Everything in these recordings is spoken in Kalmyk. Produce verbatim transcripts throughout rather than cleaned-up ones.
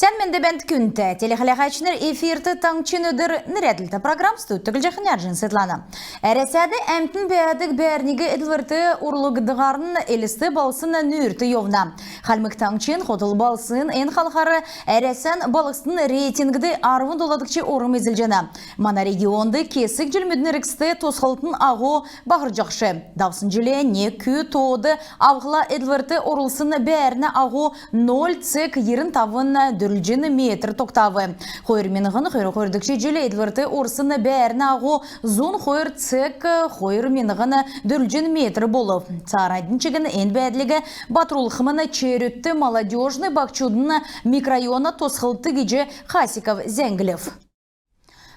Сән менд бәәнт, күндтә телехәләһәчнр! Эфирт «Таңһчин өдр» нерәдлтә программ. Студьд Түглҗәхнә Әрҗин Светлана. Әрәсәд әмтн бәәдг бәәрниг эдлврт орулдгарн Элст балһсн нүүрт йовна. Хальмг Таңһчин хотл балһсн эн халхар Әрәсән балһсдын рейтингд арвн доладгч орм эзлҗәнә. Мана регионд кесг җилмүдин эргцд тосхлтын аһу баһрҗахш. Давсн җил нег күүг тоод авхла, эдлврт орулсн бәәрнә аһу ноль цег йирн тавн дөрвлҗн метр тогтав. Хойр миңһн хөрн хойрдгч җил эдлврт орсн бәәрнә аһу зун хойр цег хойр миңһн дөрвлҗн метр болв. Цааранднь чигн эн бәәдлиг батрулхмн черүдт «Молодёжный» баһчудын микрорайона тосхлт гиҗ Хасиков зәңглв.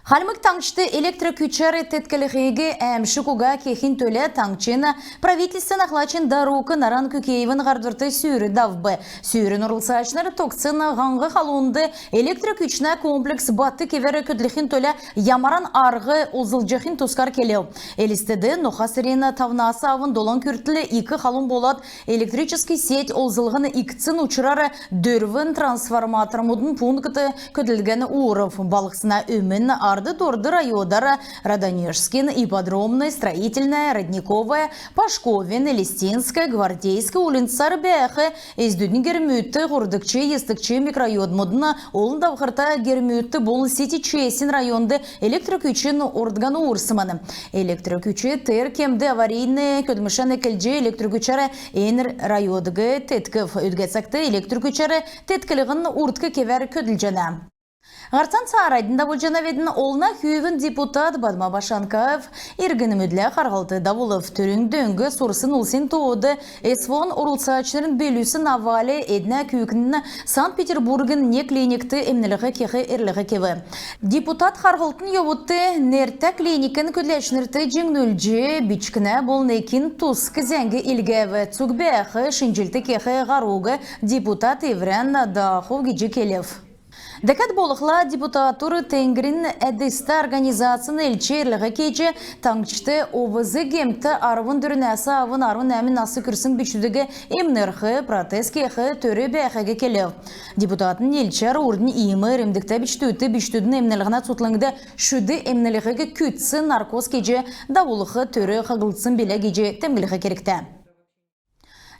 Хальмг Таңһчд электр күчәр теткллһиг әәмшг уга кехин төлә таңһчин правительствин ахлачин дарук Наран Күкеевин һардврт сүүр давв. Сүүрин орлцачнр тогтсн һаң халунд электр күчнә комплекс бат кевәр көдлхин төлә ямаран арһ олзлҗахин тускар келв. Элстд ноха сарин тавнас авн долан күртл ик халун болад, электрическ сеть олзллһн икдсн учрар дөрвн трансформатормудын пункт көдлдгән уурв. Балһсна өмн, ард-дорд районар: Радонежскин, Ипподромный, Строительная, Родниковая, Пашковин, Элистинск, Гвардейск уульнцар бәәх эздүдин гермүдт һурвдгч, йисдгч микрорайонмудын олн давхрта гермүдт болн Сити-Чесин районд электр күчн ордган уурсмн. Электр күч тер кемд аварийн көдлмшән эклҗ, электр күчәр эн райодыг теткв. Өдгә цагт электр күчәр тетклһн урдк кевәр көдлҗәнә. Һарцан цааранднь давулҗанавидн. Олна хүүвин депутат Бадма Башанкаев иргнмүдлә харһлт давулв. Түрүн дөң сурсн улсин тоод СВО-н орлцачнрин белвсн авальд эднә күүкн Санкт-Петербургин нег клиникт эмнлһ кех эрлһ кев. Депутат харһлтын йовудт нертә клиникин көдләчнрт җиңнүлҗ, бичкнә болн экин туск зәңг илгәв. Цуг бәәх шинҗлт кех һаруг депутат эврән даахв гиҗ келв. Дәкәд болхла депутатур «Теңгрин әдст» организацин элч эрлһ кеҗ, таңһчд овз гемтә арвн дөрвнәс авн арвн нәәмн нас күрсн бичкдүдиг эмнрх, протез кех төр бәәхиг келв. Депутатин элчәр урднь иим эрмдгтә бичкдүдт бичкдүдин эмнлһнә цутхлңд шүд эмнлһиг күцц, наркоз кеҗ давулх төр хаһлгдсн билә гиҗ темдглх кергтә.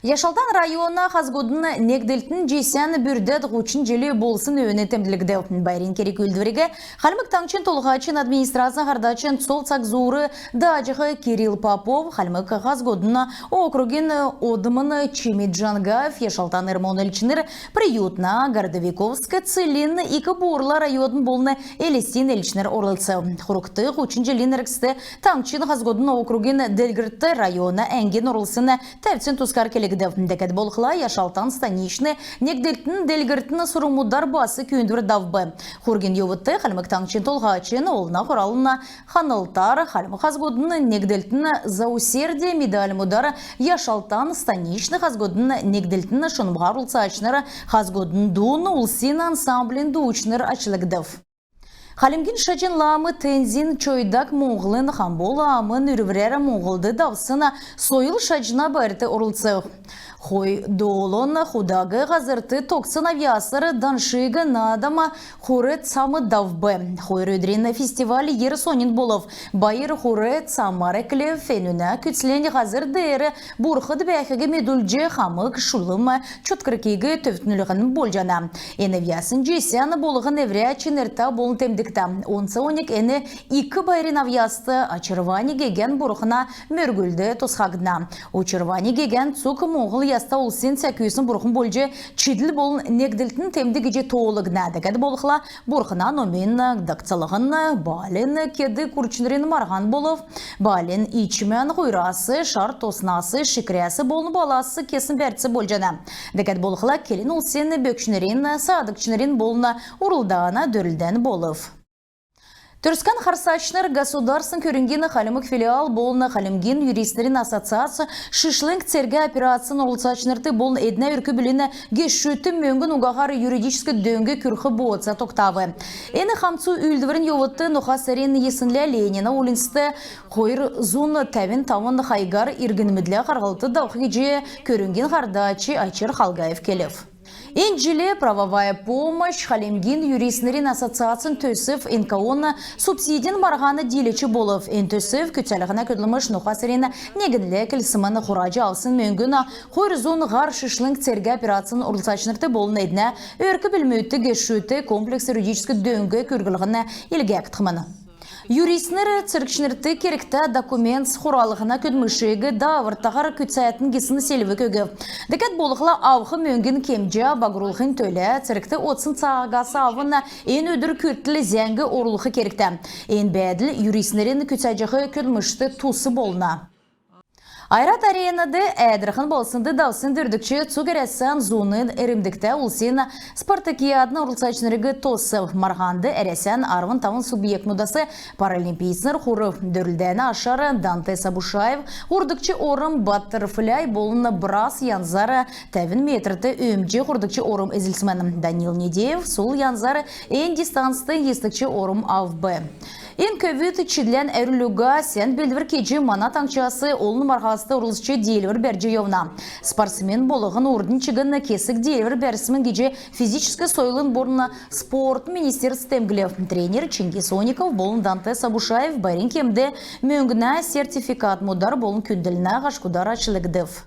Яшалтан района хазгудын негдлтин җисән бүрдәд һучн җил болсн өөн темдглгдв. Байрин керг-үүлдвриг Хальмг Таңһчин Толһачин администрацин һардачин, цов цаг зуур дааҗах Кирилл Попов, Хальмг хазгудын округин одмн Чимид Джангаев, Яшалтан РМО-н элчнр Приютна, Городовиковск, Целинн, Ик Буурла районмудын болн Элстин элчнр орлцв. Хургт һучн җилин эргцд таңһчин хазгудын округин делгрлтд района әңгин орулсн тәвцин тускар келгдв. Дәкәд болхла Яшалтан станичн негдлтин делгрлтин сурврмудар бас күүндвр давв. Хургин йовудт Хальмг Таңһчин Толһачин, Олна Хуралын ханлтар, Хальмг хазгудын негдлтин «За усердие» медальмудар Яшалтан станичн хазгудын негдлтин шунмһа орлцачнр «Хазгудын дун» улсин ансамблин дуучнр ачлгдв. Хальмгин Шаҗн лам Тензин Чойдак Моңһлын Хамбо ламын үрврәр Моңһлд давсн сойл шаҗна байрт орлцв. Хой долан худаг һазрт тогтсн авъясар «Даншиг» наадам хур цам давв. Хойр өдрин фестиваль йир соньн болв. Байр хур цамар эклв. Энүнә күцлнь һазр деер бурхд бәәхиг медүлҗ, хамг, шулм, чуткргиг төвтнүллһн болҗана. Эн авъясин җисән болһн эврә чинртә болн темдгтә. Онц оньг эн ик байрин авъяст Очирвани гегән бурхна мөргүлд тосхгдна. Очирвани гегән цуг моңһл яста улсин сәкүсн бурхн болҗ, чидл болн негдлтин темдг гиҗ тоолгдна. Дәкәд болхла бурхна номин дагцалһн, балин кедг урчнрин марһан болв. Балин ичмән һуйрас, шар тоснас, шикрәс болн балас кесн бәрц болҗана. Дәкәд болхла келн улсин бөкчнрин, саадгчнрин болн урлдана дөрлдән болв. Төрскән харсачнр государственн көрңгин Хальмг филиал болн Хальмгин юристнрин ассоциац шишлң цергә операцин орлцачнрт болн эднә өрк-бүлин гешүдт мөңгн угаһар юридическ дөң күрх бооца тогтав. Эн хамцу үүлдврин йовудт ноха сарин йиснлә Ленина уульнцд хойр зун тәвн тавн хайгар иргнмүдлә харһлт давх гиҗ көрңгин һардач Очир Халгаев келв. Эн җил «Правовая помощь» Хальмгин юристнрин ассоциацин төсв НКО-н субсидин марһана дииләч болв. Эн төсв күцәлһнә көдлмш ноха сарин негнлә эклсмн. Хураҗ авсн мөңгн хойр зун һар шишлң цергә операцин орлцачнрт болн эднә өрк-бүлмүдт гешүдт комплекс юридическ дөң күрглһн илгәгдхмн. Юристнр цергчнрт кергтә документс хуралһна көдлмшиг даавртаһар күцәтн гисн селвг өгв. Дәкәд болхла авх мөңгн кемҗә багрулхин төлә цергт одсн цагас авн эн өдр күртл зәңг орулх кергтә. Эн бәәдл юристнрин күцәҗәх көдлмшт тус болна. «Ойрат Аренад» Әәдрхн балһснд давсн дөрвдгч цуг Әрәсән зуна эрмдгтә улсин спартакиадын орлцачнриг тосв. Марһанд Әрәсән арвн тавн субъектмүдәс паралимпийцнр хурв. Дөрлдәнә ашар Данте Сабушаев һурвдгч орм баттерфляй болн брас янзар тәвн метрт, Өмҗ хурвдгч орм эзлсмн. Данил Недеев сул янзар эн дистанцд йисдгч орм авв. Эн көвүд чидлән әрвлл уга сән белдвр кеҗ, мана таңһчас олн марһаст орлцҗ, диилвр бәрҗ йовна. Спортсмен болһн урднь чигн кесг диилвр бәрсмн гиҗ физическ сойлын болн спортын министерств темдглв. Тренер Чингис Оников болн Данте Сабушаев байрин кемд мөңгнә сертификатмудар болн күндллһнә һашкудар ачлгдв.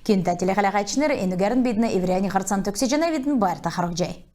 Күндтә телехәләһәчнр, энүгәрн бидн эврәннь һарцан төгсәҗәнәвидн. Байрта харһцхай.